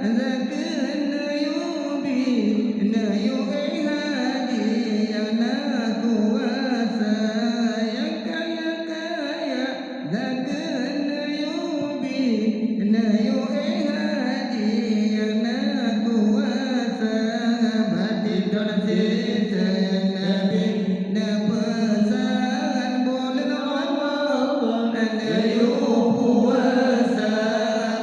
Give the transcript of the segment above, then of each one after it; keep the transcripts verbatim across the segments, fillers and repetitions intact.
Zakeuet neuyue bi, neuyue éh haji nyang na kuasa, nyang kaya-kaya. Zakeuet neuyue bi, neuyue éh haji nyang na kuasa, bak sithon sisen Nabi neupeusan buleuen Ramadhan neuyue puasa,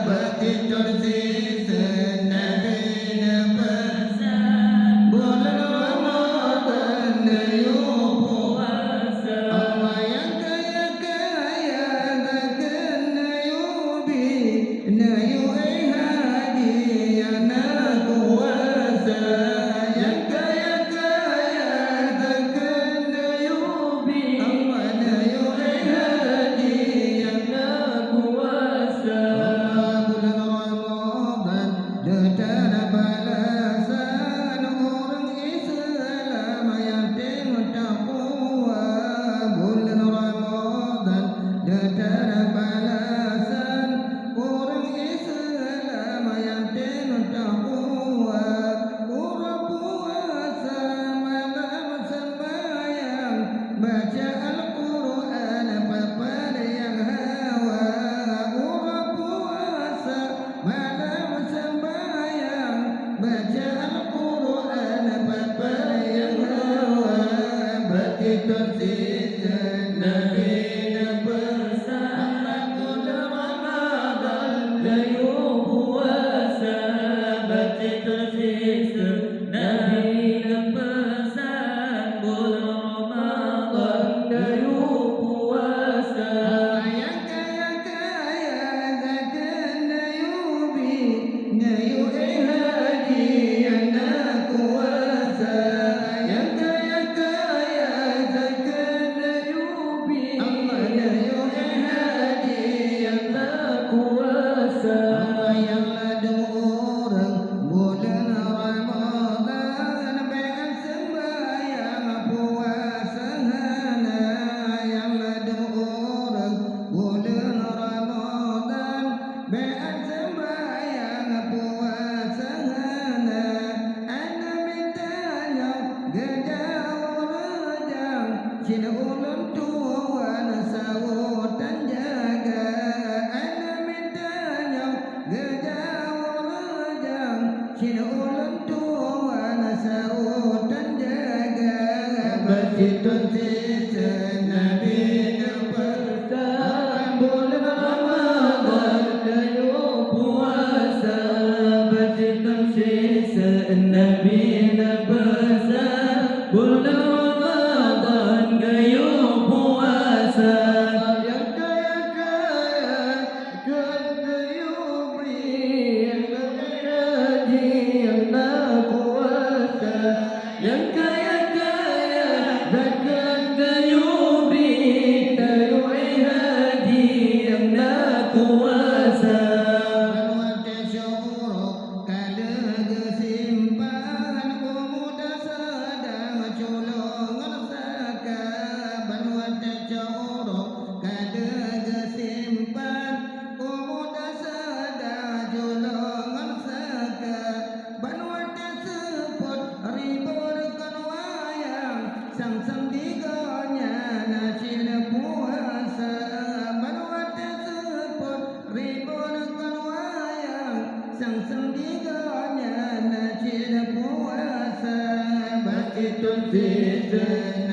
bak sithon sisen Nabi neupeusan buleuen Ramadhan neuyue puasa. Allah nyang kaya-kaya, zakeuet neuyue bi, neuyue éh haji nyang na kuasa, nyang kaya-kaya, zakeuet neuyue bi, Allah neuyue éh haji nyang na kuasa. Allah, buleuen Ramadhan deutan balasan ureuëng Islam nyang tem takwa, buleuen Ramadhan deutan balasan ureuëng Islam nyang tem takwa, uroe puasa malam sembahyang, baca Al-Quran papan nyang hawa, uroe puasa malam sembahyang, baca Al-Quran papan nyang hawa, bak sithon sisen Nabi neupeusan buleuen Ramadhan neuyue puasa, bak sithon sisen Nabi neupeusan buleuen Ramadhan neuyue puasa. Nyang kaya-kaya, zakeuet neuyue bi, neuyue éh haji nyang na kuasa, nyang kaya-kaya, zakeuet neuyue bi, Allah neuyue éh haji nyang na kuasa. Allah nyang ladôm ureuëng buleuen Ramadhan, bèk sembahyang puasa hana, nyang ladôm ureuëng buleuen Ramadhan, bèk sembahyang puasa hana. Aneuk miet tanyoe geujak u reujang, cit ulôn tuan saweue tan jaga. Aneuk miet tanyoe geujak u reujang, cit ulôn tuan saweue tan jaga. Bak sithon sisen Nabi neupeusan buleuen Ramadhan neuyue puasa, bak sithon sisen Nabi neupeusan buleuen Ramadhan neuyue puasa. Nyang kaya-kaya, zakeuet neuyue bi, neuyue éh haji nyang na kuasa, nyang kaya-kaya, zakeuet neuyue bi, neuyue éh haji nyang na kuasa. Ban watèe syuruh ka lheueh geusimpan, u muda seudang culok ngon saka. Ban watèe syuruh ka lheueh geusimpan, u muda seudang culok ngon saka. Ban watèe seupôt ribot kon wayang, sang-sang di gobnyan na cit puasa. Ban watèe seupôt ribot kon wayang, sang-sang di gobnyan na cit puasa. Bak sithon sisen